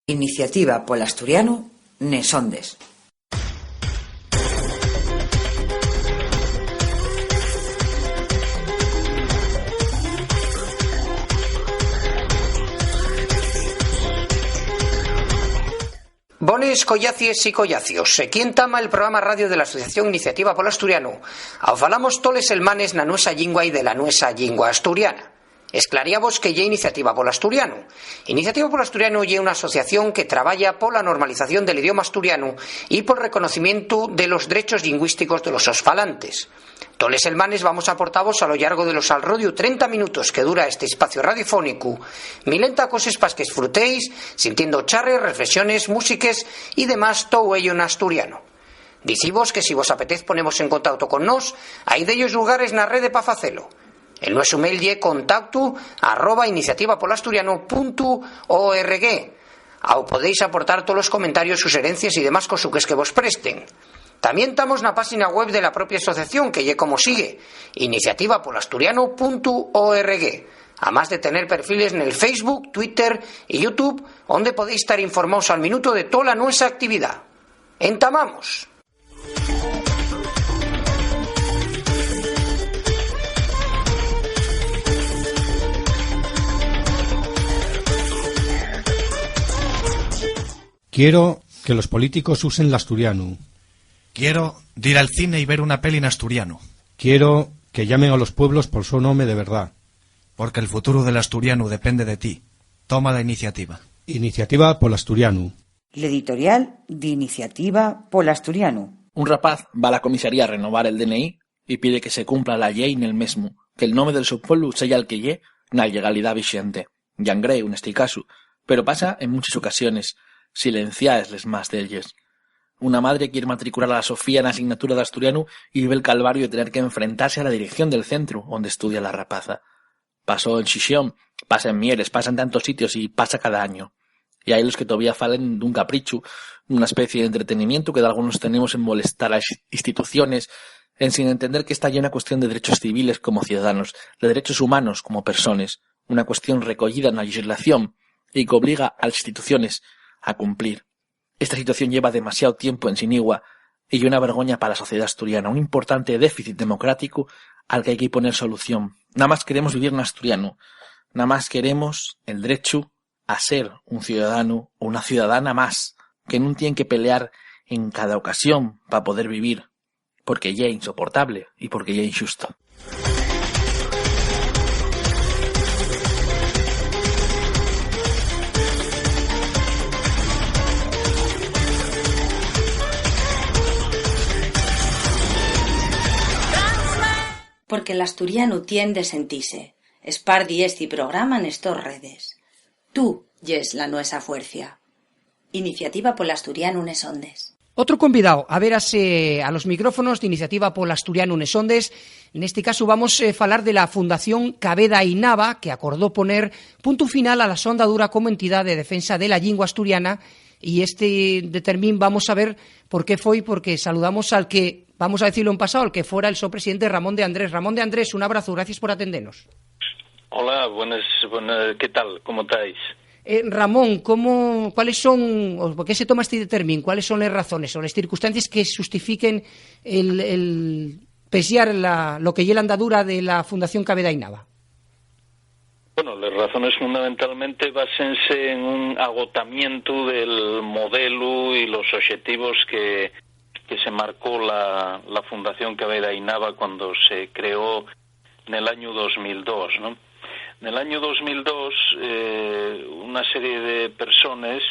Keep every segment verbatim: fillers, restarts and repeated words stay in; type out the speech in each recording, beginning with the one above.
Iniciativa pol asturianu nes ondes. Bones collacies y collacios. Equí entama el programa radio de la Asociación Iniciativa pol Asturianu. Au falamos toles selmanes na nuesa llingua y de la nuesa llingua asturiana. Esclaríavos qué ye Iniciativa pol Asturianu. Iniciativa pol Asturianu ye una asociación que trabaya pola normalización del idioma asturianu y pol reconocimientu de los drechos llingüísticos de los sos falantes. Toles selmanes vamos aportavos a lo llargo de los alrodiu trenta minutos que dura este espacio radiofónicu milenta coses pas que esfrutéis, sintiendo charres, reflexiones, músiques y demás, tou ello n'asturiano. Dicivos que si vos apetez ponevos en contauto con nós, hai dellos llugares na rede pa facelo. El nuesu mail ye contactu arroba iniciativapolasturianu puntu org. Au podéis aportar tolos comentarios, suxerencies y demás cosuques que vos presten. Tamién tamos na páxina web de la propia asociación, que ye como sigue, iniciativapolasturianu puntu org, amás de tener perfiles nel Facebook, Twitter y YouTube, onde podéis tar informaos al minuto de tola nuesa actividá. ¡Entamamos! Quiero que los políticos usen l'asturianu. Quiero dir al cine y ver una peli n'asturianu. Quiero que llamen a los pueblos pol so nome de verdá. Porque el futuru del asturianu depende de ti. Toma la iniciativa. Iniciativa pol asturianu. L'editorial d'Iniciativa pol Asturianu. Un rapaz va a la comisaría a renovar el D N I y pide que se cumpla la llei nel mesmu, que'l nome del so pueblu seya el que ye na llegalidá vixente, Yangreu nesti casu, pero pasa en munches ocasiones, silenciaes les más d'elles. Una madre quier matricular a la Sofía na asignatura d'asturianu y vive'l calvariu de tener qu'enfrentase a la dirección del centru onde estudia la rapaza. Pasó en Xixón, pasa en Mieres, pasa en tantos sitios y pasa cada año. Y hai los que tovía falen d'un caprichu, d'una especie d'entretenimientu que dalgunos tenemos en molestar a les instituciones, ensin entender qu'esta ye una cuestión de derechos civiles como ciudadanos, de derechos humanos como persones, una cuestión recoyida na llexislación y qu'obliga a les instituciones a cumplir. Esta situación lleva demasiao tiempu ensinigua y ye una vergoña pa la sociedá asturiana, un importante déficit democráticu al qu'hai que poner solución. Namás queremos vivir n'asturianu, namás queremos el drechu a ser un ciudadanu o una ciudadana más, que nun tien que pelear en cada ocasión pa poder vivir, porque ye insoportable y porque ye inxusto. Porque l'asturianu tien de sentise. Espardi esti programa nes tos redes. Tú yes la nuesa fuercia. Iniciativa pol Asturianu nes ondes. Otro convidao a verase a los micrófonos d'Iniciativa pol Asturianu nes ondes. Nesti casu vamos, eh, falar de la Fundación Caveda y Nava, que acordó poner puntu final a la so andadura como entidá de defensa de la llingua asturiana. Y este determín vamos a ver por qué foi, porque saludamos al que, vamos a decirlo en pasado, al que fuera el so presidente, Ramón de Andrés. Ramón de Andrés, un abrazu, gracias por atendenos. Hola, buenas, buenas, ¿qué tal? ¿Cómo estáis? Eh, Ramón, ¿cómo, cuáles son, o por qué se toma este determín? ¿Cuáles son les razones o les circunstancies que xustifiquen el, el pesiar la, lo que ye la andadura de la Fundación Caveda y Nava? Bueno, les razones fundamentalmente básense en un agotamientu del modelu y los obxetivos que, que se marcó la, la Fundación Caveda y Nava cuando se creó nel añu dos mil dos, ¿no? Nel añu dos mil dos, eh, una serie de persones,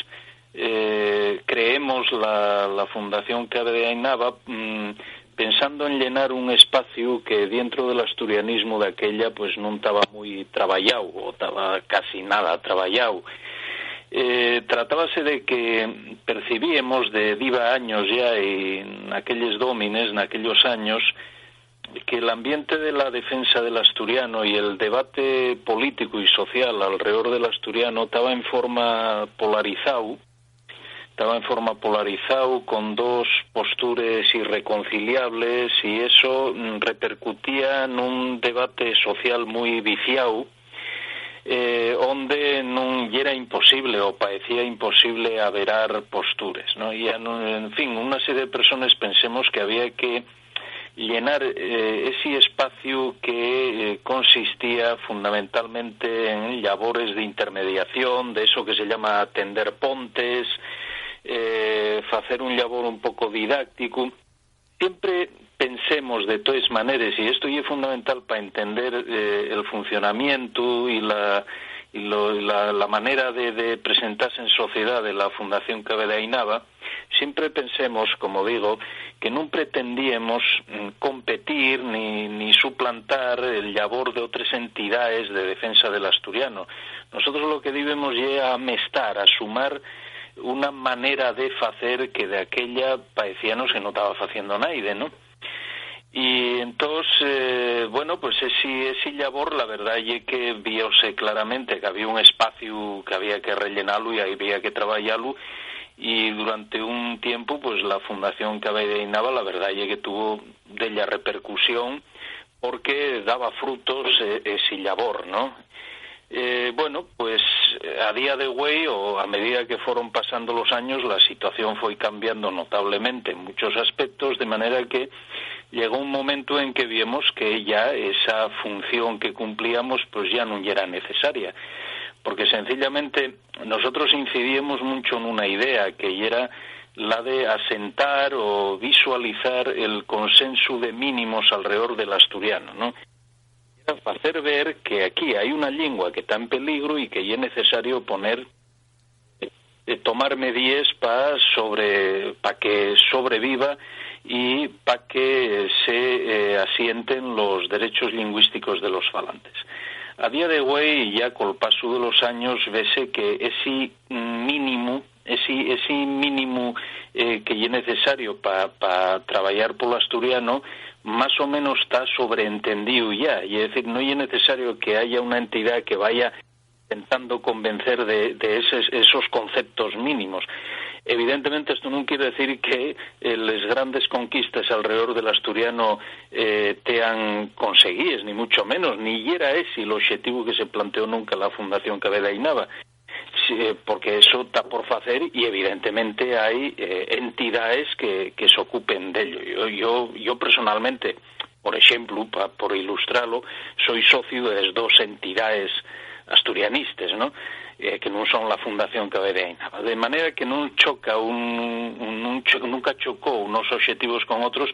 eh, creemos la, la Fundación Caveda y Nava, mm, pensando en llenar un espaciu que dientro del asturianismo daquella, pues, nun taba mui trabayáu, o taba casi nada trabayáu. Eh, tratábase de que percibíemos de diva años ya, y naquelles dómines, naquellos años, que l'ambiente de la defensa del asturiano y el debate político y social alredor del asturiano taba en forma polarizáu, taba en forma polarizáu, con dos postures irreconciliables, y eso, mm, repercutía nun debate social mui viciáu, eh, onde nun yera imposible o paecía imposible averar postures, ¿no? Y, en fin, una serie de persones pensemos que había que llenar, eh, esi espaciu que, eh, consistía fundamentalmente en llabores de intermediación, de eso que se llama tender pontes, eh, facer un llabor un poco didáctico. Siempre pensemos, de toes maneres, y esto ye fundamental pa entender, eh, el funcionamiento y la, y lo, la, la manera de, de presentarse en sociedad de la Fundación Cave d'Ainaba, siempre pensemos, como digo, que nun pretendíemos, mm, competir ni, ni suplantar el llabor de otres entidaes de defensa del asturiano. Nosotros lo que dibemos ye amestar, a sumar una manera de facer que de aquella paecíanos que no taba faciendo naide, ¿no? Y entós, eh, bueno, pues esi, esi llabor, la verdá ye que vióse claramente que había un espaciu que había que rellenalu y había que trabayalu, y durante un tiempu, pues, la Fundación Cave d'Ainaba, la verdá ye que tuvo della repercusión, porque daba frutos, eh, esi llabor, ¿no? Eh, bueno, pues, a día de güei, o a medida que foron pasando los años, la situación foi cambiando notablemente en muchos aspectos, de manera que llegó un momento en que viemos que ya esa función que cumplíamos, pues, ya nun yera necesaria, porque sencillamente nosotros incidíemos muncho nuna idea, que yera la de asentar o visualizar el consensu de mínimos alredor del asturiano, ¿no? Era facer ver que aquí hai una llingua que ta en peligru y que ye necesario poner, eh, tomar medíes pa sobre-, pa que sobreviva y pa que se, eh, asienten los derechos lingüísticos de los falantes. A día de güei, ya col pasu de los años, vese que esi mínimo, esi, esi mínimo, eh, que ye necesario pa, pa trabayar polo asturiano, más o menos ta sobreentendíu ya. Ye decir, no ye necesario que haya una entidá que vaya intentando convencer de, de eses, esos conceptos mínimos. Evidentemente, esto nun quiere decir que, eh, les grandes conquistes alredor del asturiano, eh, tean conseguíes, ni mucho menos, ni yera esi l'oxetivu que se planteó nunca la Fundación Cave d'Ainaba. Sí, eh, porque eso ta por facer y, evidentemente, hai, eh, entidaes que, que s'ocupen d'ello. Yo, yo, yo personalmente, por exemplu, pa, por ilustralo, soi sociu de les dos entidaes asturianistes, ¿no? Eh, que nun son la Fundación Cave d'Ainaba. De manera que nun choca un, un, nun cho-, nunca chocó unos obxetivos con otros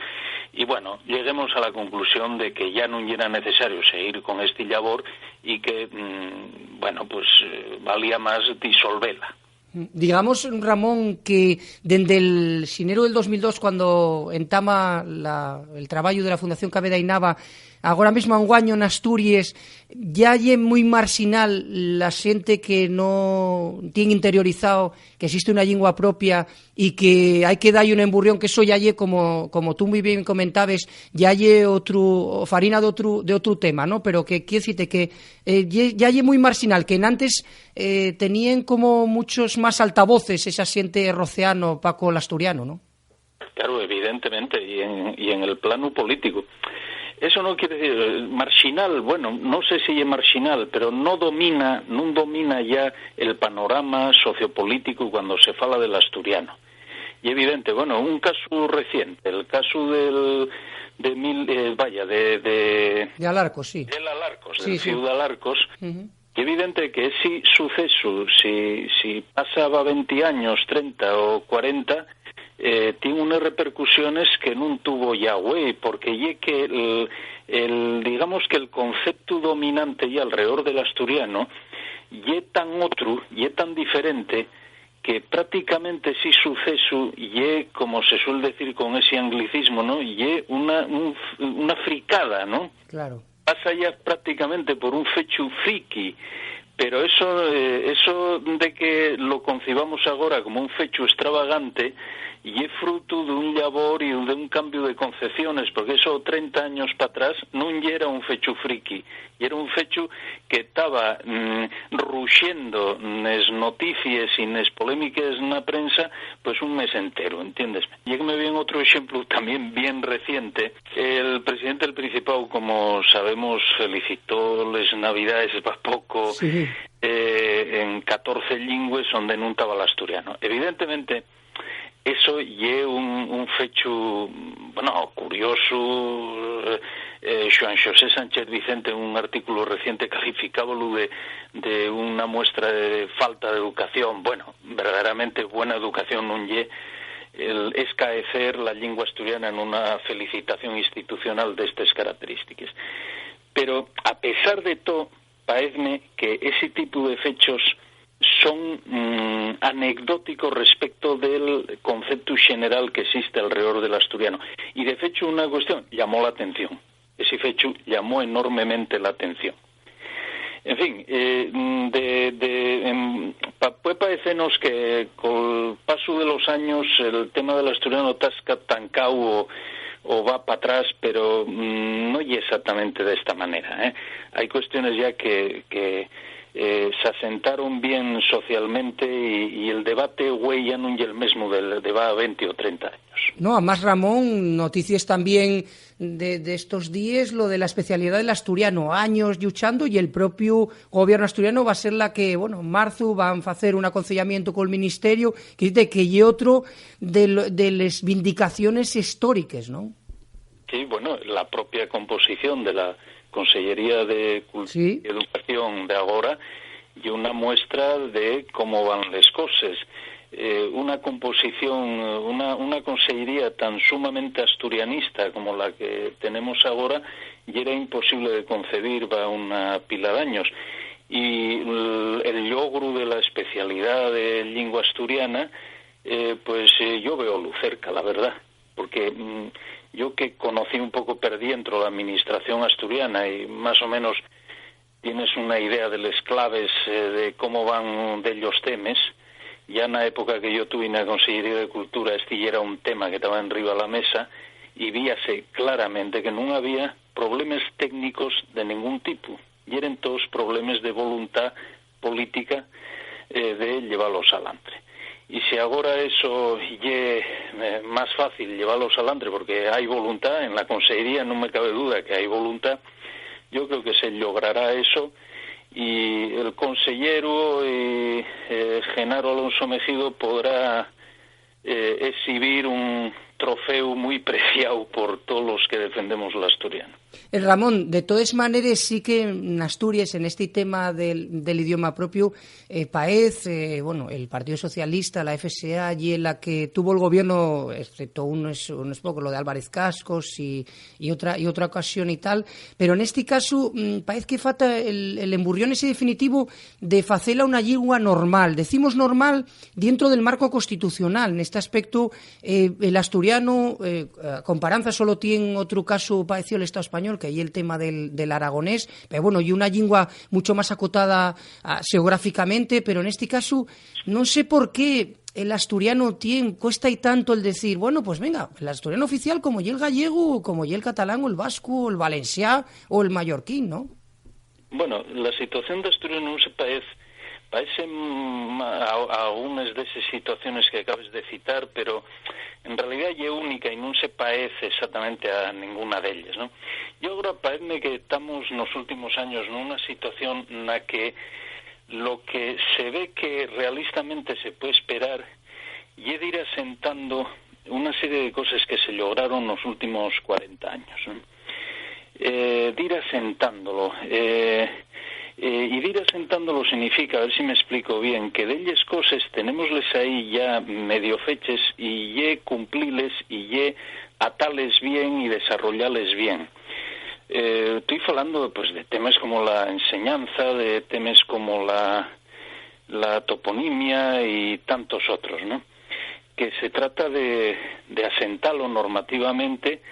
y, bueno, lleguemos a la conclusión de que ya nun yera necesario seguir con esti llabor y que, mm, bueno, pues, eh, valía más disolvela. Digamos, Ramón, que dende el xineru del dos mil dos, cuando entama la, el trabayu de la Fundación Cave d'Ainaba, agora mesmo anguaño n'Asturies, ya ye mui marxinal la xente que no tien interiorizao que existe una llingua propia y que hai que da-y un emburrión, que eso ya ye, como, como tú mui bien comentaves, ya ye otru, farina d'otru, d'otru tema, ¿no? Pero que, quiero decirte que, eh, ye, ya ye mui marxinal, que enantes, eh, teníen como muchos más altavoces esa xente rociano pa col asturiano, ¿no? Claro, evidentemente, y en, y en el planu político. Eso no quiere decir, eh, marxinal, bueno, no sé si ye marxinal, pero no domina, nun domina ya el panorama sociopolítico cuando se fala del asturiano. Y evidente, bueno, un casu reciente, el casu del, de mil, eh, vaya, de, de De Alarcos, sí. Del Alarcos, Sí, del sí. fiu d'Alarcos. Ujú. Ye evidente que esi sucesu, si, si pasaba venti años, trenta o cuarenta, eh, tien unes repercusiones que nun tuvo ya güei, porque ye que el, el, digamos que el conceptu dominante ya alredor del asturiano ye tan otru, ye tan diferente, que prácticamente esi sucesu ye, como se suel decir con esi anglicismo, ¿no? Ye una, un, una fricada, ¿no? Claro. Pasa ya prácticamente por un fechu friki, Pero eso, eh, eso de que lo concibamos agora como un fechu extravagante, ye frutu d'un llabor y d'un cambiu de concepciones, porque eso trenta años pa atrás nun yera un fechu friki, yera un fechu que taba, mm, ruxendo nes noticies y nes polémiques na prensa, pues, un mes entero, entiéndesme. Ye que me vien otru exemplu tamién bien reciente. El presidente del Principao, como sabemos, felicitó les Navidades va poco, sí, eh, en catorce llingües onde nun taba l'asturiano. Evidentemente, eso ye un, un fechu, bueno, curiosu. Eh, Xuan Xosé Sánchez Vicente, en un artículo reciente, calificábolu de, de una muestra de falta de educación. Bueno, verdaderamente buena educación nun ye el escaecer la llingua asturiana nuna felicitación institucional d'estes característiques. Pero, a pesar de to, paezme que esi tipu de fechos son, mm, anecdóticos respecto del conceptu xeneral que existe alredor del asturiano. Y, de fecho, una cuestión llamó la atención. Esi fechu llamó enormemente la atención. En fin, eh, mm, de, de, em, pa-, puede paecenos que col pasu de los años el tema del asturiano ta esca-, tancáu o, o va pa atrás, pero, mm, no ye exactamente de esta manera, ¿eh? Hai cuestiones ya que, que, eh, s'asentaron bien socialmente y, y el debate güei ya nun ye el mesmu del de va venti o trenta años. No, amás, Ramón, noticies tamién de, de estos díes, lo de la especialidá del asturiano, años lluchando, y el propiu gobiernu asturianu va ser la que, bueno, en marzu van facer un aconceyamientu col ministerio, que dice que ye otro de lo, de les vindicaciones históriques, ¿no? Sí, bueno, la propia composición de la Consellería de Cultura, sí, y Educación de agora ye una muestra de cómo van les coses. Eh, una composición, una, una consellería tan sumamente asturianista como la que tenemos agora, yera imposible de concebir va una pila d'años. Y l-, el llogru de la especialidá de llingua asturiana, eh, pues, eh, yo veo luz cerca, la verdá. Porque, mm, yo que conocí un poco per dientro la administración asturiana y más o menos tienes una idea de les claves, eh, de cómo van dellos temes. Ya na época que yo tuve na Consellería de Cultura, esti yera un tema que taba enriba la mesa y víase claramente que nun había problemes técnicos de ningún tipu. Yeren toos problemes de voluntá política, eh, de llevalos alantre. Y si agora eso ye, eh, más fácil llevalos alantre porque hai voluntá, en la Consellería nun me cabe duda que hai voluntá, yo creo que se logrará eso y el consellero, eh, eh, Genaro Alonso Mejido podrá, eh, exhibir un trofeu mui preciáu por tolos que defendemos l'asturianu. Eh, Ramón, de todes maneres, sí que n'Asturies, en esti tema del, del idioma propiu, eh, paez, eh, bueno, el Partido Socialista, la F S A, ye la que tuvo el gobierno, excepto unos, unos pocos, lo de Álvarez Cascos y, y otra, y otra ocasión y tal, pero nesti casu, mm, paez que fata el, el emburrión ese definitivo de facela una llingua normal. Decimos normal dientro del marco constitucional. Neste aspectu, eh, el asturianu, eh, a comparanza, solo tien otru casu paecío al Estao español, que ye el tema del, del aragonés, pero, bueno, ye una llingua mucho más acotada, ah, xeográficamente, pero nesti casu non sé por qué el asturianu tien, cuesta y tanto el decir, bueno, pues venga, el asturianu oficial como ye el gallegu, como ye el catalán, o el vascu, o el valenciá, o el mallorquín, ¿no? Bueno, la situación d'Asturies nun se paez, paez ma-, a, a algunes d'eses situaciones que acabes de citar, pero en realidá ye única y nun se paez exactamente a ninguna d'elles, ¿no? Yo agora paezme que tamos nos últimos años nuna situación na que lo que se ve que realistamente se puede esperar ye dir asentando una serie de coses que se lograron nos últimos cuarenta años, ¿no? Eh, dir asentándolo, eh, eh, y dir asentándolo significa, a ver si me explico bien, que delles coses tenémosles ahí ya medio feches y ye cumpliles y ye atales bien y desarrollales bien. Eh, estoy falando, pues, de temas como la enseñanza, de temas como la, la toponimia y tantos otros, ¿no? Que se trata de, de asentalo normativamente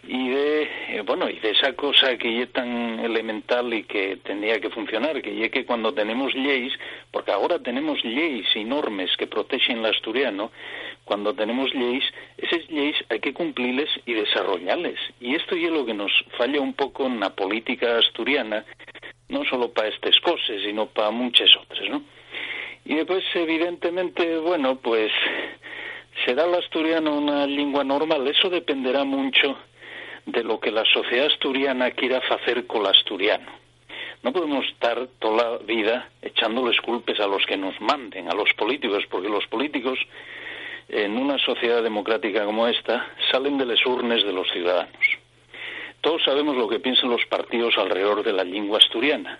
Y de, eh, bueno, y de esa cosa que ye tan elemental y que tendría que funcionar, que ye que cuando tenemos lleis, porque ahora tenemos lleis y normes que protegen l'asturiano, cuando tenemos lleis, eses lleis hai que cumpliles y desarrollales. Y esto ye lo que nos falla un poco na política asturiana, non solo pa estes coses, sino pa munches otres, ¿no? Y después, evidentemente, bueno, pues, será l'asturiano una llingua normal? Eso dependerá muncho de lo que la sociedá asturiana quiera facer col asturiano. No podemos tar tola vida echando les culpes a los que nos manden, a los políticos, porque los políticos, eh, nuna sociedá democrática como esta, salen de les urnes de los ciudadanos. Todos sabemos lo que piensen los partíos alredor de la llingua asturiana.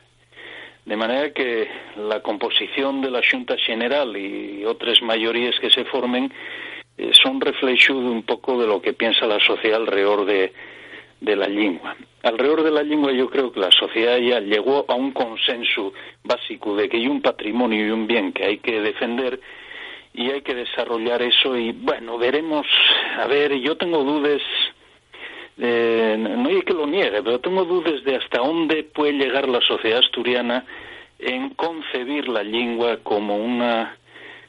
De manera que la composición de la Xunta Xeneral y otres mayoríes que se formen, eh, son reflexu d'un poco de lo que piensa la sociedá alredor de, de la llingua. Alredor de la llingua, yo creo que la sociedá ya llegó a un consensu básico de que ye un patrimonio y un bien que hai que defender y hai que desarrollar eso. Y, bueno, veremos. A ver, yo tengo dudes, eh, no ye que lo niegue, pero tengo dudes de hasta ónde puede llegar la sociedá asturiana en concebir la llingua como una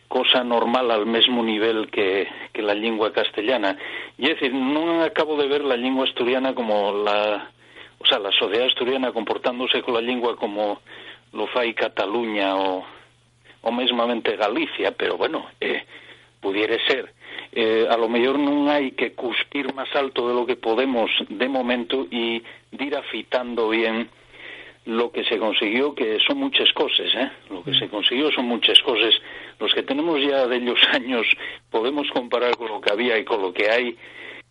cosa normal al mesmo nivel que, que la llingua castellana. Y es decir, no acabo de ver la llingua asturiana como la, o sea, la sociedá asturiana comportándose con la llingua como lo fai Cataluña o, o mesmamente Galicia, pero bueno, eh, pudiere ser. Eh, a lo mellor nun hai que cuspir más alto de lo que podemos de momento y dir afitando bien lo que se consiguió, que son muchas cosas, ¿eh? Lo que se consiguió son muchas cosas. Los que tenemos ya dellos años podemos comparar con lo que había y con lo que hay,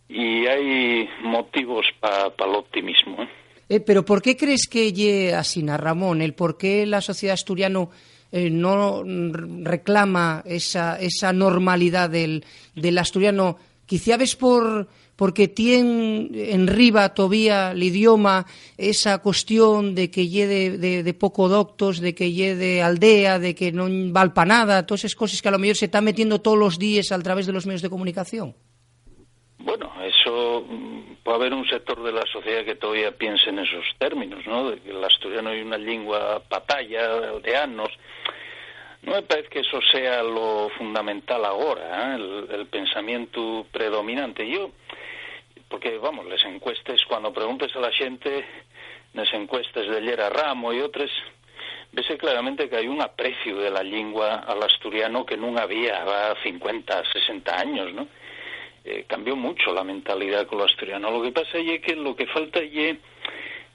y hay motivos pa, pa l'optimismo, ¿eh? Eh, pero ¿por qué crees que ye asina, Ramón? El por qué la sociedad asturiano, eh, no r-, reclama esa, esa normalidad del, del asturiano? Quiciabes por, porque tien enriba tovía l'idioma, esa cuestión de que ye de, de, de poco doctos, de que ye de aldea, de que non val pa nada, todas esas cosas que a lo mejor se ta metiendo todos los días al través de los medios de comunicación. Bueno, eso, mm, puede haber un sector de la sociedad que todavía piense en esos términos, ¿no? De que l'asturiano ye una llingua pataya, aldeanos. No me parece que eso sea lo fundamental agora, ¿eh? El, el pensamiento predominante. Yo, porque, vamos, les encuestes, cuando preguntes a la gente, les encuestes de Llera Ramo y otros, vese claramente que hai un apreciu de la llingua al asturiano que nun había va cincuenta, sesenta años, ¿no? Eh, cambió mucho la mentalidad con lo asturiano. Lo que pasa ye que lo que falta ye,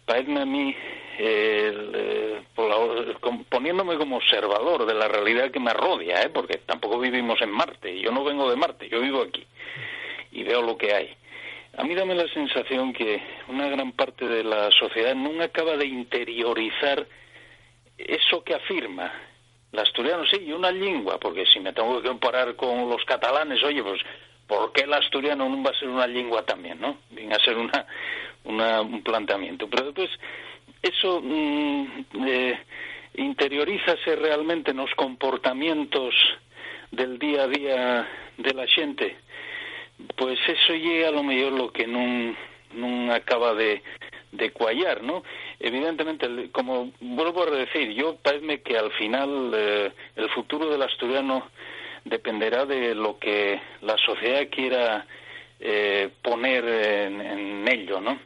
paezme a mí, eh, el, eh, por la, com-, poniéndome como observador de la realidad que me arrodia, ¿eh? Porque tampoco vivimos en Marte, yo no vengo de Marte, yo vivo aquí y veo lo que hay. A mí dame la sensación que una gran parte de la sociedad nun acaba de interiorizar eso que afirma. L'asturiano sí, ye una llingua, porque si me tengo que comparar con los catalanes, oye, pues, ¿por qué l'asturiano nun va a ser una llingua también, no? Vien a ser una, una, un planteamiento. Pero después, eso, mm, eh, interiorízase realmente nos comportamientos del día a día de la xente, pues eso ye a lo mellor lo que nun, nun acaba de, de cuayar, ¿no? Evidentemente, el, como vuelvo a decir, yo paezme que al final, eh, el futuro del asturiano dependerá de lo que la sociedad quiera, eh, poner en, en ello, ¿no?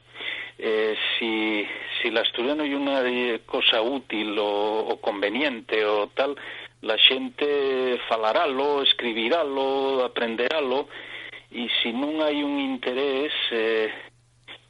Eh, si, si l'asturiano ye una, eh, cosa útil o, o conveniente o tal, la xente falaralo, escribiralo, aprenderalo, y si nun hai un interés, eh,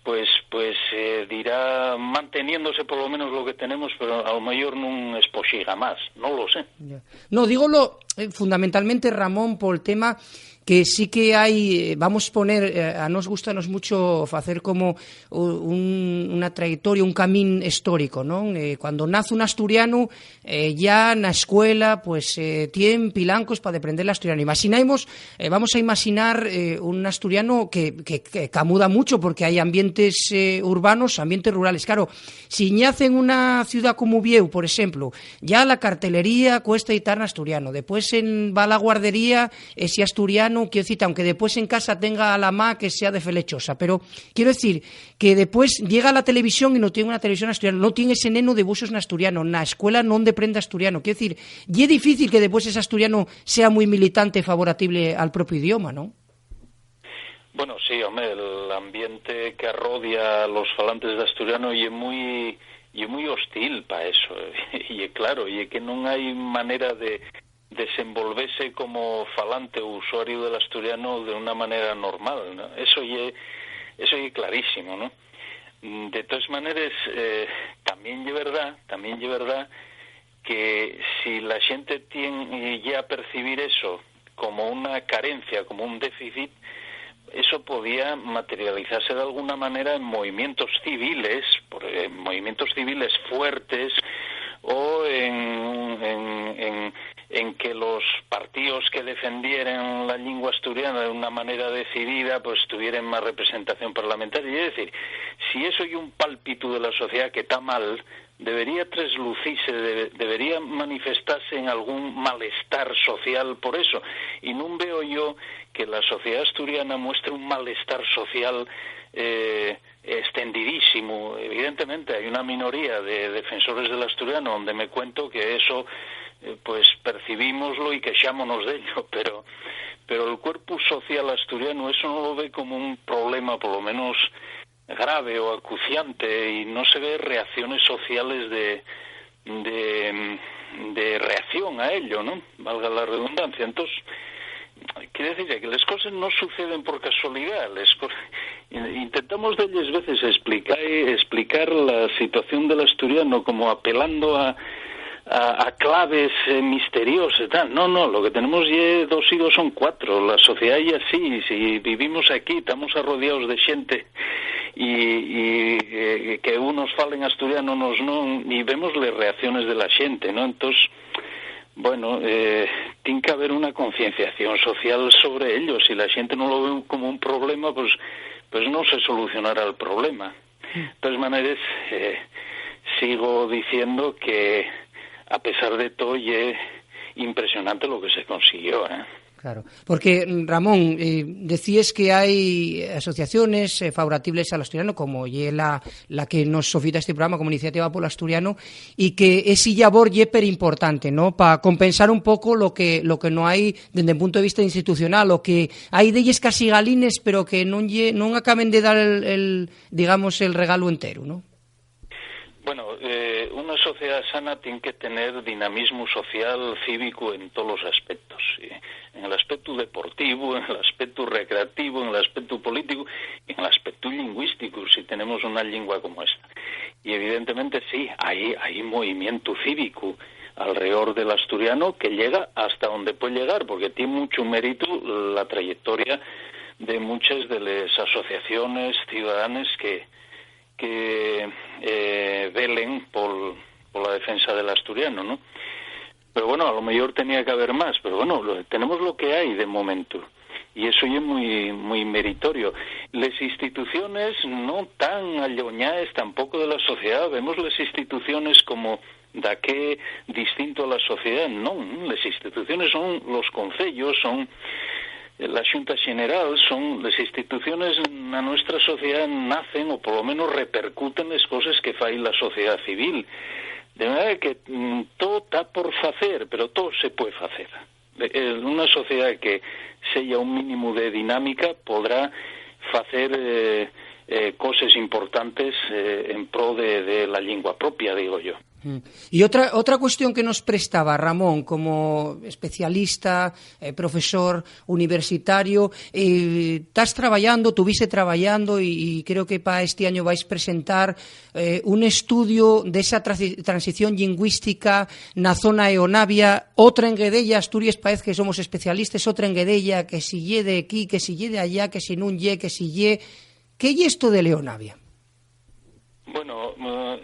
pues, pues, eh, dirá manteniéndose por lo menos lo que tenemos, pero a lo mejor nun espoxiga más, no lo sé. Ya. No, dígolo, eh, fundamentalmente, Ramón, por el tema que sí que hai, eh, vamos poner, eh, a nos gustanos mucho facer como u-, un, una trayectoria, un camín histórico, ¿non? Eh, cuando nace un asturiano, eh, ya na escuela, pues, eh, tien pilancos pa deprender l'asturiano. Imaxinaimos, eh, vamos a imaxinar, eh, un asturiano que, que, que camuda mucho, porque hai ambientes, eh, urbanos, ambientes rurales. Claro, si ñace en una ciudá como Uviéu, por exemplo, ya la cartelería cuesta y ta n'asturiano. Depués en, va a la guardería, eh, si asturiano, quiero decir, aunque después en casa tenga a la ma que sea de felechosa, pero quiero decir que después llega a la televisión y no tiene una televisión asturiana, no tiene ese neno de voces en asturiano, na escuela no deprende asturiano. Quiero decir, y es difícil que después ese asturiano sea muy militante, favorable al propio idioma, ¿no? Bueno, sí, home, el ambiente que arrodia a los falantes de asturiano ye muy, ye muy hostil pa eso. Y claro, y que non hai manera de desenvolvese como falante o usuario del asturiano de una manera normal, ¿no? Eso ye, eso ye clarísimo, ¿no? De todas maneras, eh, también ye verdad, también ye verdad que si la xente tien, eh, ya percibir eso como una carencia, como un déficit, eso podía materializarse de alguna manera en movimientos civiles, por, en movimientos civiles fuertes, o en, en, en, en que los partidos que defendieren la lengua asturiana de una manera decidida, pues, tuvieren más representación parlamentaria. Es decir, si eso es un pálpito de la sociedad que está mal, debería treslucirse, de-, debería manifestarse en algún malestar social por eso. Y no veo yo que la sociedad asturiana muestre un malestar social, eh, extendidísimo. Evidentemente, hay una minoría de defensores del asturiano donde me cuento que eso, eh, pues, percibímoslo y quexámonos de ello, pero, pero el cuerpo social asturiano eso no lo ve como un problema, por lo menos grave o acuciante, y no se ve reacciones sociales de, de, de reacción a ello, ¿no? Valga la redundancia. Entonces, quiere decir que las cosas no suceden por casualidad. Les co-, intentamos delles veces explicar, explicar la situación del asturiano como apelando a, a, a claves, eh, misteriosas y tal. No, no, lo que tenemos ye dos y dos son cuatro. La sociedad ye así. Si vivimos aquí, estamos arrodiados de gente y, y, eh, que unos falen asturiano, unos no, y vemos las reacciones de la gente, ¿no? Entonces, bueno, eh, tiene que haber una concienciación social sobre ello. Si la gente no lo ve como un problema, pues, pues no se solucionará el problema. De todas maneras, eh, sigo diciendo que, a pesar de todo, ye impresionante lo que se consiguió, ¿eh? Claro, porque, Ramón, eh, decíes que hai asociaciones, eh, favorables al asturiano, como ye la, la que nos sofita este programa como Iniciativa polo Asturiano, y que esi llabor ye per importante, ¿no? Pa compensar un poco lo que, lo que no hai dende un punto de vista institucional, o que hai delles casi galines, pero que non lle, non acaben de dar el, el, digamos, el regalo entero, ¿no? Bueno, eh, una sociedad sana tiene que tener dinamismo social, cívico en todos los aspectos, ¿sí? En el aspecto deportivo, en el aspecto recreativo, en el aspecto político y en el aspecto lingüístico, si tenemos una lengua como esta. Y evidentemente sí, hay, hay movimiento cívico alrededor del asturiano que llega hasta donde puede llegar, porque tiene mucho mérito la trayectoria de muchas de las asociaciones ciudadanas que, que, eh, velen por, por la defensa del asturiano, ¿no? Pero bueno, a lo mejor tenía que haber más, pero bueno, lo, tenemos lo que hay de momento. Y eso es muy, muy meritorio. Las instituciones no tan alloñadas tampoco de la sociedad. Vemos las instituciones como daqué distinto a la sociedad. No, las instituciones son los concellos, son la Xunta General, son las instituciones na nuestra sociedad nacen o por lo menos repercuten las cosas que fai la sociedad civil. De manera que, mm, todo está por facer, pero todo se puede facer. Eh, una sociedad que seya un mínimo de dinámica podrá facer, eh, eh, coses importantes, eh, en pro de, de la lengua propia, digo yo. Mm. Y otra, otra cuestión que nos prestaba, Ramón, como especialista, eh, profesor universitario, eh, estás trabajando, tuviste trabajando y, y creo que pa este año vais presentar, eh, un estudio de esa transi-, transición lingüística na zona Eonavia, otra enguedella, Asturias parece que somos especialistas, otra enguedella, que si ye de aquí, que si ye de allá, que si nun ye, que si ye. ¿Qué ye esto de l'Eonavia? Bueno,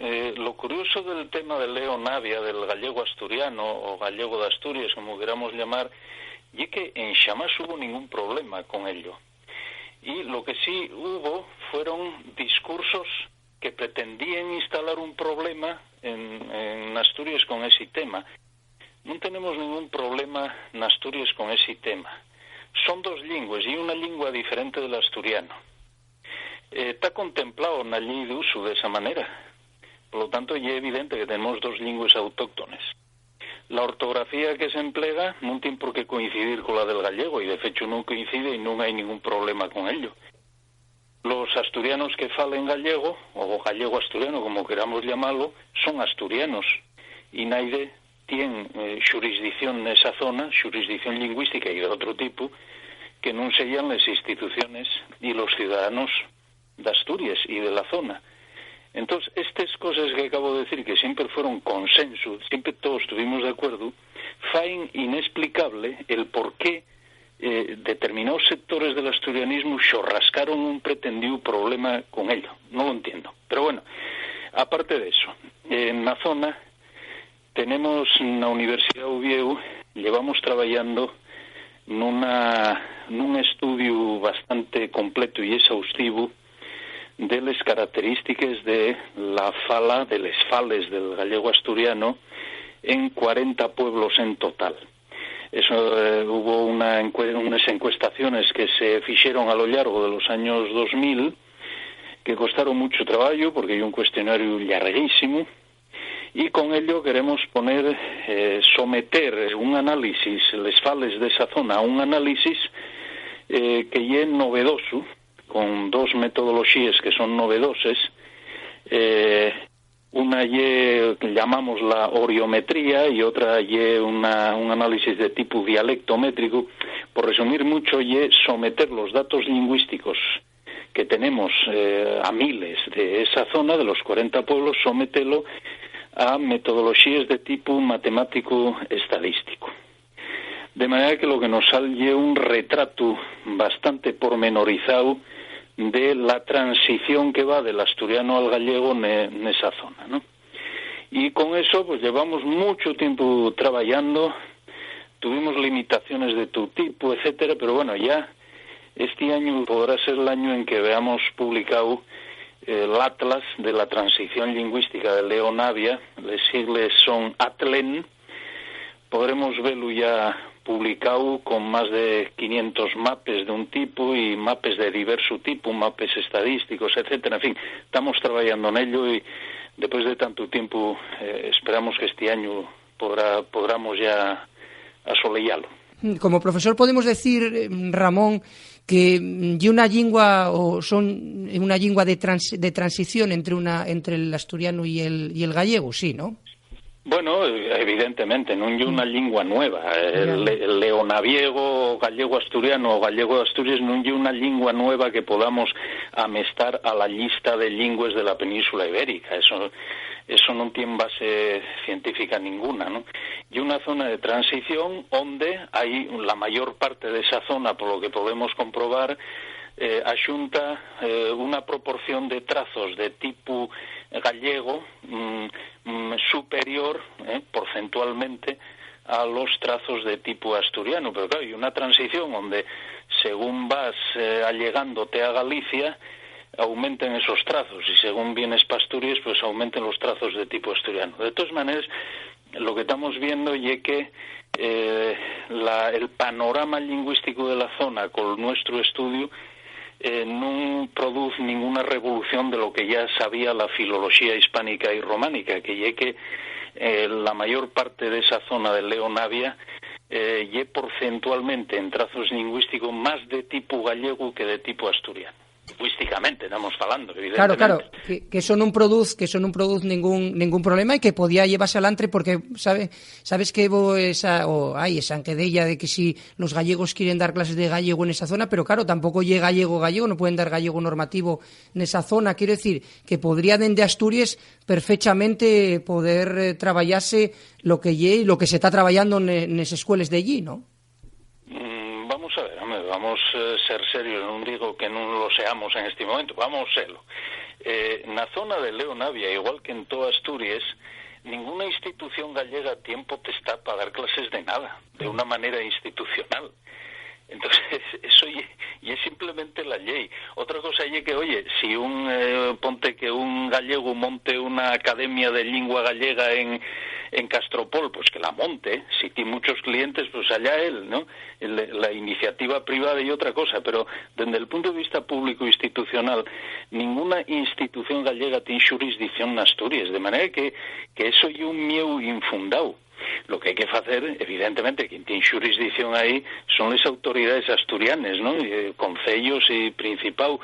eh, lo curioso del tema de l'Eonavia, del gallego asturiano o gallego de Asturias, como queramos llamar, ye que enxamás hubo ningún problema con ello. Y lo que sí hubo fueron discursos que pretendían instalar un problema en, en Asturias con ese tema. Nun tenemos ningún problema n'Asturies con esi tema. Son dos llingües, ye una llingua diferente del asturiano. Eh, ta contemplao na llei d'usu d'esa manera. Polo tanto, ye evidente que tenemos dos llingües autóctones. La ortografía que s'emplega nun tien por qué coincidir cola del gallego, y de fechu nun coincide y nun hai ningún problema con ello. Los asturianos que falen gallego, o gallego-asturiano, como queramos llamalo, son asturianos, y naide tien, eh, xurisdicción nesa zona, xurisdicción llingüística y d'otru tipu, que nun seyan les instituciones y los ciudadanos d'Asturies y de la zona. Entós, estes coses que acabo de decir, que siempre fueron consensu, siempre todos estuvimos de acuerdo, faen inexplicable el por qué, eh, determinaos sectores del asturianismu xorrascaron un pretendíu problema con ello. Non lo entiendo. Pero bueno, aparte de eso, eh, na zona tenemos na Universidá d'Uviéu, llevamos trabayando nuna, nun estudiu bastante completu y exhaustivu de les característiques de la fala, de les fales del gallego asturiano, en cuarenta pueblos en total. Eso, eh, hubo una encue-, unes encuestaciones que se fixeron a lo llargo de los años dos mil, que costaron mucho trabajo, porque ye un cuestionariu llarguísimo, y con ello queremos poner, eh, someter un análisis, les fales d'esa zona, a un análisis, eh, que ye novedoso, con dos metodoloxíes que son novedoses. Eh, una ye, que llamamos la oriometría, y otra ye una, un análisis de tipu dialectométrico. Por resumir mucho, ye someter los datos lingüísticos que tenemos, eh, a miles de esa zona, de los cuarenta pueblos, sometelo a metodoloxíes de tipu matemático-estadístico. De manera que lo que nos sal ye un retratu bastante pormenorizao de la transición que va del asturiano al gallego ne-, nesa zona, ¿no? Y con eso, pues, llevamos mucho tiempo trabajando, tuvimos limitaciones de tu tipo, etcétera, pero bueno, ya este año podrá ser el año en que veamos publicado, eh, el Atlas de la Transición Lingüística de Leo Navia, les sigles son ATLEN. Podremos velu ya publicáu con más de quinientos mapes d'un tipu y mapes de diversu tipu, mapes estadísticos, etcétera. En fin, tamos trabayando nello y, depués de tantu tiempu, eh, esperamos que esti añu podrá, podramos ya asoleyalo. Como profesor podemos decir, eh, Ramón, que, mm, ye una llingua, o son una llingua de trans-, de transición entre una, entre el asturiano y el, y el gallego, sí, ¿no? Bueno, evidentemente, nun ye una llingua nueva. El, el leonaviego, o gallego asturiano, o gallego de Asturias, nun ye una llingua nueva que podamos amestar a la llista de llingües de la península ibérica. Eso, eso nun tien base científica ninguna, ¿no? Ye una zona de transición onde hai la mayor parte de esa zona, por lo que podemos comprobar, eh, axunta, eh, una proporción de trazos de tipu gallego, mm, mm, superior, eh, porcentualmente a los trazos de tipu asturiano. Pero, claro, ye una transición onde, según vas, eh, allegándote a Galicia, aumenten esos trazos, y según vienes pa Asturias, pues, aumenten los trazos de tipu asturiano. De todas maneras, lo que tamos viendo ye que, eh, la, el panorama llingüístico de la zona col nuestru estudiu, eh, nun produz ninguna revolución de lo que ya sabía la filoloxía hispánica y románica, que ye que, eh, la mayor parte de esa zona del Leo Navia, eh, ye porcentualmente en trazos llingüísticos más de tipu gallegu que de tipu asturiano. Lingüísticamente, tamos falando, claro, evidentemente. Claro, que, que eso nun produz, que eso nun produz ningún, ningún problema y que podía llevarse alantre porque, sabe, sabes que hubo esa, o hai esa anquedeya de que si los gallegos quieren dar clases de gallego en esa zona, pero claro, tampoco ye gallego gallego, no pueden dar gallego normativo nesa zona. Quiero decir que podría dende Asturias perfechamente poder, eh, trabayase lo que ye y lo que se ta trabayando ne-, nes escueles d'ellí, ¿no? Mm, vamos a ver, home, vamos, eh, ser serios, nun digo que nun lo seamos en esti momentu, vamos selo. Eh, na zona de Leo Navia, igual que en toda Asturias, ninguna institución gallega tien potestá pa dar clases de nada, de una manera institucional. Entonces, eso ye, Y es simplemente la llei. Otra cosa ye que, oye, si un, eh, ponte que un gallegu monte una academia de lengua gallega en, en Castropol, pues que la monte. Si tiene muchos clientes, pues allá él, ¿no? El, la iniciativa privada y otra cosa, pero desde el punto de vista público institucional, ninguna institución gallega tiene jurisdicción en Asturias, de manera que, que eso ye un mieu infundao. Lo que hai que facer, evidentemente, quien tien xurisdicción aí son les autoridaes asturianes, ¿no? Eh, concellos y principau,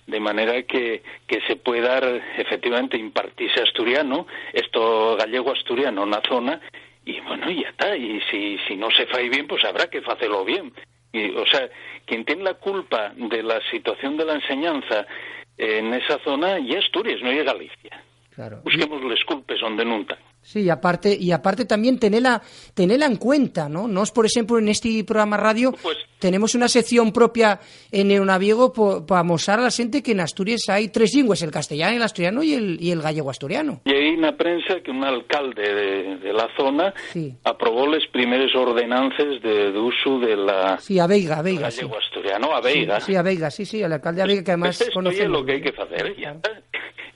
de manera que, que se pueda efectivamente impartise asturiano, esto gallego-asturiano na zona, y bueno, ya está. Y si, si no se fai bien, pues habrá que facelo bien. Y, o sea, quien tiene la culpa de la situación de la enseñanza en esa zona ye Asturias, no ye Galicia. Claro. Busquemos les culpes onde nun tán. Sí, y aparte, y aparte también tenela, tenela en cuenta, ¿no? Nos, por ejemplo, en este programa radio, pues, tenemos una sección propia en Neonaviego pa amosar a la gente que en Asturias hay tres lingües, el castellano, el asturiano y el, y el gallego asturiano. Y ahí na prensa que un alcalde de, de la zona, sí, aprobó les primeres ordenances de, de uso de la, sí, a Veiga, a Veiga, sí, gallego asturiano, a Veiga. Sí, sí, a Veiga, sí, sí, el alcalde a Veiga, que además... Pues esto es lo que hay que hacer, ya está.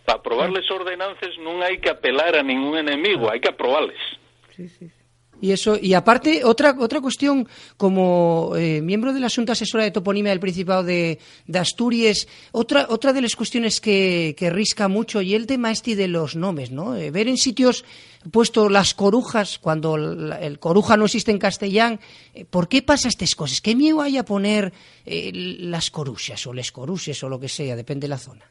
Para aprobar les ordenances nun hai que apelar a ningún enemigo, hai que aprobales. Sí, sí, sí. Y eso, y aparte, otra, otra cuestión, como, eh, miembro de la Xunta Asesora de Toponimia del Principado de, de Asturias, otra, otra de las cuestiones que, que risca mucho y el tema este de los nomes, ¿no? Eh, ver en sitios puesto Las Corujas, cuando el, el Coruja no existe en castellán, eh, ¿por qué pasa estas cosas? ¿Qué miedo hay a poner, eh, Las Coruxas o Les Coruxes o lo que sea, depende de la zona?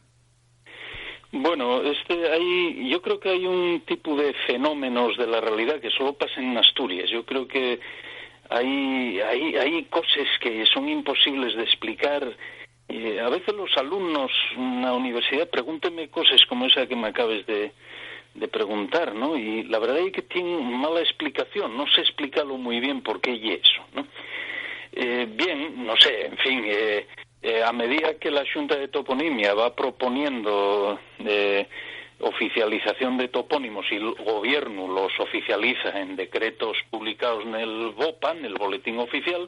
Bueno, este, hay, yo creo que hay un tipo de fenómenos de la realidad que solo pasan en Asturias. Yo creo que hay, hay, hay cosas que son imposibles de explicar. Eh, a veces los alumnos en la universidad pregúntenme cosas como esa que me acabes de, de preguntar, ¿no? Y la verdad es que tienen mala explicación, no sé explicarlo muy bien por qué y eso, ¿no? Eh, bien, no sé, en fin, eh, Eh, a medida que la Xunta de Toponimia va proponiendo, eh, oficialización de topónimos y el gobiernu los oficializa en decretos publicaos nel BOPA, nel Boletín Oficial,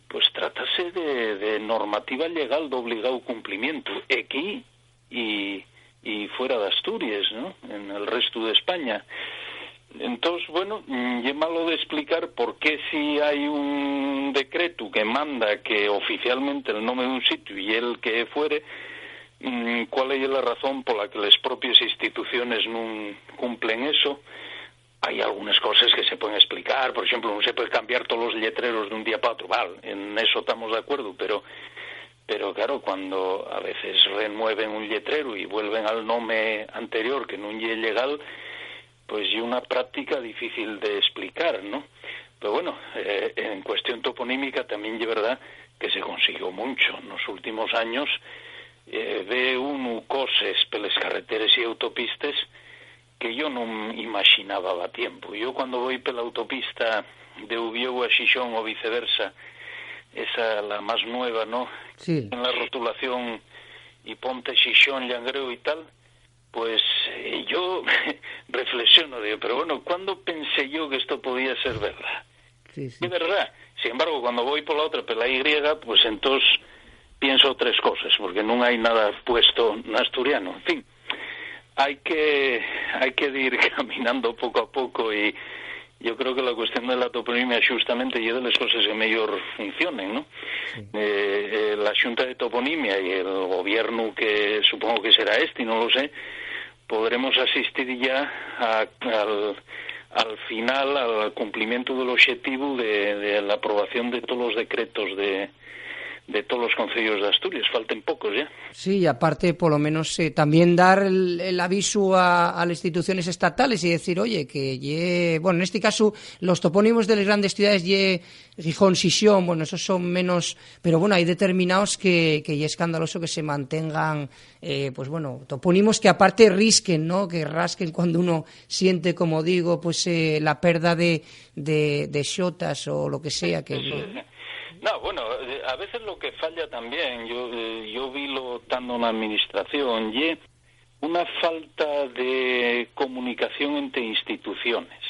pues trátase de, de normativa llegal d'obligao cumplimientu, equí y, y fuera d'Asturies, ¿no? En el restu d'España. Entós, bueno, mm, ye malo d'explicar por qué si hai un decretu que manda que oficialmente el nome d'un sitiu ye el que fuere, mm, cuál ye la razón pola que les propies instituciones nun cumplen eso. Hai algunes coses que se pueden explicar, por exemplo, nun se puede cambiar tolos lletreros d'un día pa otru, val, en eso tamos d'acuerdu, pero, pero, claro, cuando a veces renueven un lletreru y vuelven al nome anterior que nun ye llegal, pues ye una práctica difícil de explicar, ¿no? Pero bueno, eh, en cuestión toponímica tamién ye verdá que se consiguió muncho. Nos últimos años, eh, ve unu coses peles carreteres y autopistes que yo nun imaxinaba va tiempu. Yo cuando voi pela autopista de Uvieu a Xixón o viceversa, esa, la más nueva, ¿no? Sí. En la rotulación y ponte Xixón, Llangreu y tal, pues, eh, yo reflexiono, digo, pero bueno, ¿cuándo pensé yo que esto podía ser verdad? Sí, sí. Es verdad. Sin embargo, cuando voy por la otra, por la Y, pues entonces pienso otras cosas, porque no hay nada puesto en asturiano. En fin, hay que, hay que ir caminando poco a poco y yo creo que la cuestión de la toponimia justamente es de las cosas que mejor funcionen, ¿no? Sí. Eh, eh, la Xunta de Toponimia y el gobierno que supongo que será este, no lo sé, podremos asistir ya a, al, al final, al cumplimiento del objetivo de, de la aprobación de todos los decretos de, de todos los concellos de Asturias. Falten pocos ya. Sí, y aparte, por lo menos, eh, también dar el, el aviso a, a las instituciones estatales y decir, oye, que ye, bueno, en este caso, los topónimos de las grandes ciudades ye Gijón, Xixón, bueno, esos son menos, pero bueno, hay determinados que, que ye escandaloso que se mantengan, eh, pues bueno, topónimos que aparte risquen, ¿no? Que rasquen cuando uno siente, como digo, pues, eh, la pérdida de, de, de xotas o lo que sea que... Sí, sí. No, bueno, eh, a veces lo que falla también, yo, eh, yo vilo tando na administración, ye una falta de comunicación entre instituciones.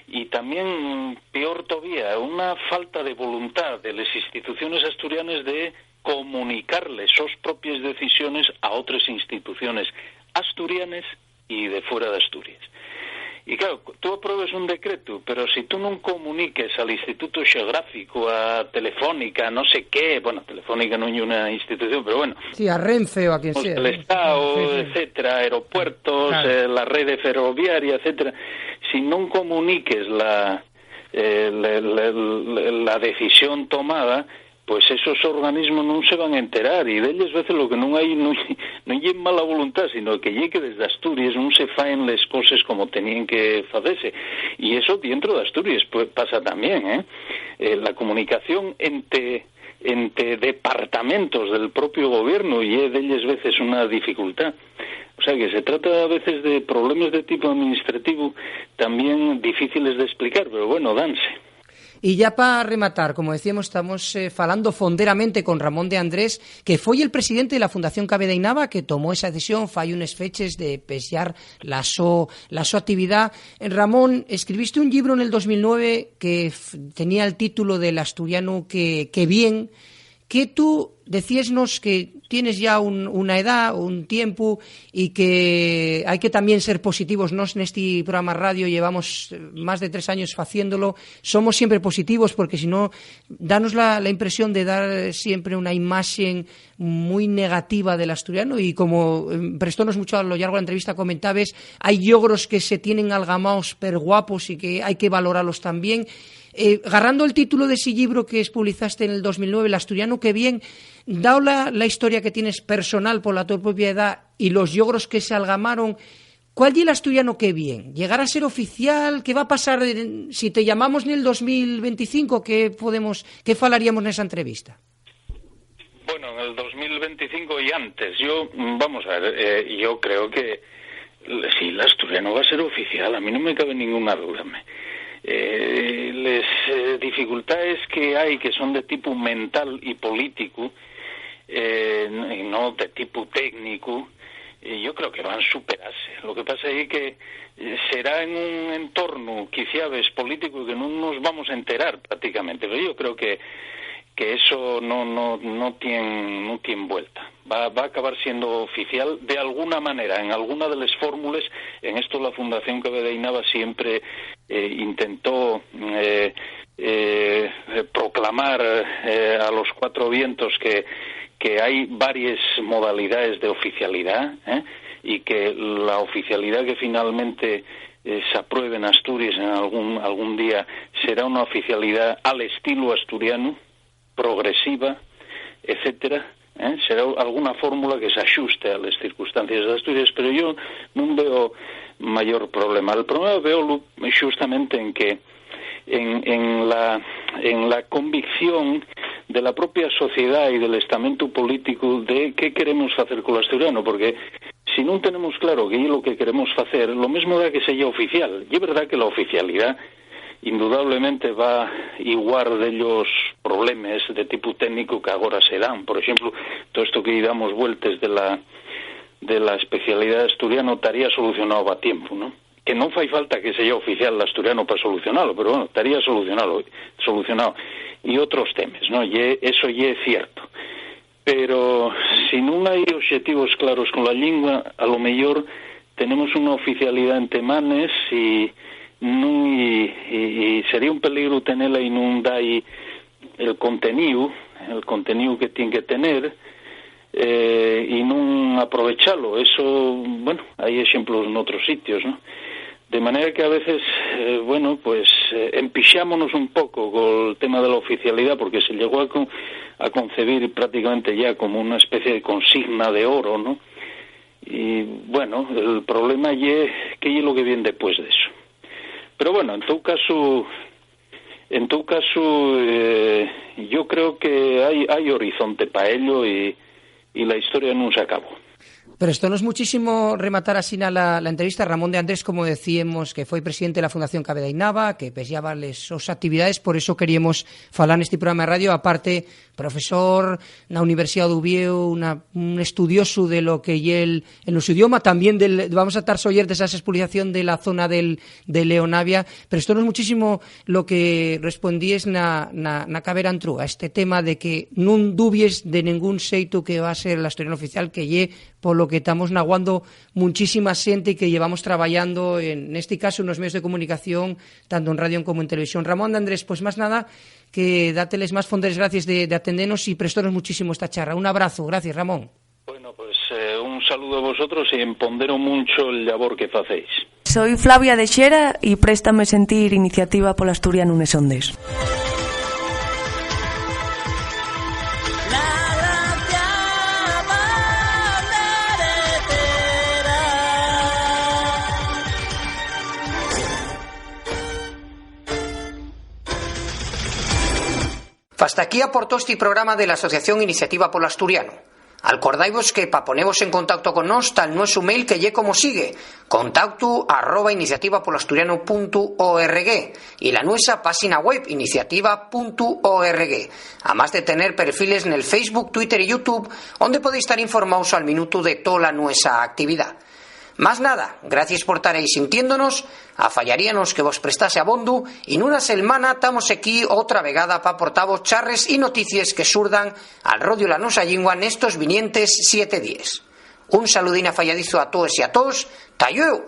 Y también, peor todavía, una falta de voluntad de las instituciones asturianas de comunicar les sos propies decisiones a otres instituciones asturianes y de fuera d'Asturies. Y, claro, tú apruebes un decretu, pero si tú nun comuniques al Instituto Xeográfico, a Telefónica, no sé qué, bueno, Telefónica nun ye una institución, pero bueno, Sí, a Renfe o a quien sea. El Estado, Sí, sí. Etcétera, aeropuertos, Claro. Eh, la red ferroviaria, etcétera, si non comuniques la, eh, la, la, la decisión tomada, pues esos organismos non se van a enterar, y delles veces lo que non hai non, non ye mala voluntad, sino que ye que desde Asturies non se faen les coses como tenían que facese. Y eso dentro de Asturies, pues, pasa también, ¿eh? Eh, la comunicación entre, entre departamentos del propio gobierno ye delles veces una dificultad. O sea que se trata a veces de problemas de tipo administrativo también difíciles de explicar, pero bueno, danse. Y ya pa rematar, como decíamos, estamos eh, falando fonderamente con Ramón de Andrés, que foi el presidente de la Fundación Cabe d'Ainaba, que tomó esa decisión fai unes feches de pexar la so, la so actividá. Ramón, escribiste un llibro nel dos mil nueve que f- tenía el título del asturiano que, que bien, que tú decíesnos que tienes ya un, una edá, un tiempu, y que hai que también ser positivos. Nós nesti programa radio llevamos eh, más de tres años faciéndolo, somos siempre positivos, porque si no, danos la, la impresión de dar siempre una imaxen muy negativa del asturiano, y como eh, prestónos mucho a lo llargo de la entrevista, comentabes, hai llogros que se tienen algamaos per guapos y que hai que valoralos también. Eh, garrando el título de ese llibro que espublizaste en el dos mil nueve, El asturiano que bien, dao la, la historia que tienes personal por la tu propia edá y los llogros que se algamaron, ¿cuál ye el asturiano que bien? ¿Llegar a ser oficial? ¿Qué va a pasar en- si te llamamos en el dos mil veinticinco? ¿Qué podemos, qué falaríamos en esa entrevista? Bueno, en el dos mil veinticinco y antes, yo, mm, vamos a ver, eh, yo creo que l- sí, el asturiano va a ser oficial, a mí no me cabe ninguna duda. Me- eh, les eh, dificultades que hay, que son de tipo mental y político, eh, n- y no de tipo técnico, eh, yo creo que van a superarse. Lo que pasa es que eh, será en un entorno, quiciabes, político que no nos vamos a enterar prácticamente, pero yo creo que que eso no, no, no tiene, no tiene vuelta. Va, va a acabar siendo oficial de alguna manera, en alguna de las fórmulas. En esto la Fundación Cabe d'Ainaba siempre eh, intentó eh, eh, proclamar eh, a los cuatro vientos que, que hay varias modalidades de oficialidad, ¿eh? Y que la oficialidad que finalmente eh, se apruebe en Asturias en algún, algún día será una oficialidad al estilo asturiano, progresiva, etcétera, ¿eh? Será alguna fórmula que se axuste a las circunstancias de Asturias, pero yo no veo mayor problema. El problema veo justamente en que en, en, la, en la convicción de la propia sociedad y del estamento político de qué queremos hacer con el asturiano, porque si no tenemos claro qué es lo que queremos hacer, lo mismo da que sea oficial. Y es verdad que la oficialidad indudablemente va iguar dellos problemes de tipo técnico que agora se dan. Por exemplo, todo esto que damos vueltes de la, de la especialidad asturiano estaría solucionado a tiempo, ¿no? Que non fai falta que sea oficial l'asturiano pa solucionalo, pero bueno, estaría solucionado, solucionado. Y otros temas, ¿no? Ye, eso ye cierto. Pero si non hai obxectivos claros con la lingua, a lo mellor tenemos una oficialidad ente manes y, nun, y, y, y sería un peligro tenela y nun dai el conteníu, el conteníu que tien que tener, eh, y nun aprovechalo. Eso, bueno, hai exemplos en otros sitios, ¿no? De manera que a veces, eh, bueno, pues eh, empixámonos un poco col tema de la oficialidad, porque se llegó a, con- a concebir prácticamente ya como una especie de consigna de oro, ¿no? Y, bueno, el problema ye qué ye lo que viene después de eso. Pero bueno, en todo caso, en todo caso, eh, yo creo que hay, hay horizonte para ello y, y la historia no se acabó. Prestónos muchísimo rematar asina la, la entrevista. Ramón de Andrés, como decíemos, que foi presidente de la Fundación Caveda y Nava, que pesiaba les sos actividades, por eso queríamos falar nesti programa de radio. Aparte, profesor na Universidad d'Uviéu, una, un estudiosu de lo que ye el, en su idioma, también del, vamos a tar soyertes a esa expoliación de la zona del, de Leonavia. Prestónos muchísimo lo que respondíes na, na, na Cabera Entrúa, este tema de que nun dubies de nengún xeitu que va a ser l'asturianu oficial, que ye polo que tamos naguando munchísima xente y que llevamos trabayando, en este caso, nos medios de comunicación, tanto en radio como en televisión. Ramón de Andrés, pues más nada que date les más fonderes gracias de, de atendenos y prestónos muchísimo esta charra. Un abrazo, gracias, Ramón. Bueno, pues, eh, un saludo a vosotros y empondero muncho el labor que facéis. Soy Flavia de Xera y préstame sentir Iniciativa pol Asturianu nes ondes. Fasta aquí aportó esti programa de la Asociación Iniciativa pol Asturianu. Alcordaivos que pa ponevos en contacto con nós ta'l nuesu mail, que ye como sigue: contactu arroba iniciativa pol asturianu puntu org, y la nuesa páxina web, iniciativa puntu org, amás de tener perfiles nel Facebook, Twitter y YouTube, onde podéis tar informaos al minutu de tola nuesa actividá. Más nada, gracies por tar ehí sintiéndonos. Afallaríanos que vos prestase abondu, y nuna selmana tamos equí otra vegada pa aportavos charres y noticies que surdan al rodio la nuesa llingua nestos vinientes siete díes. Un saludín afayadizu a toes y a toos. Ta llueu.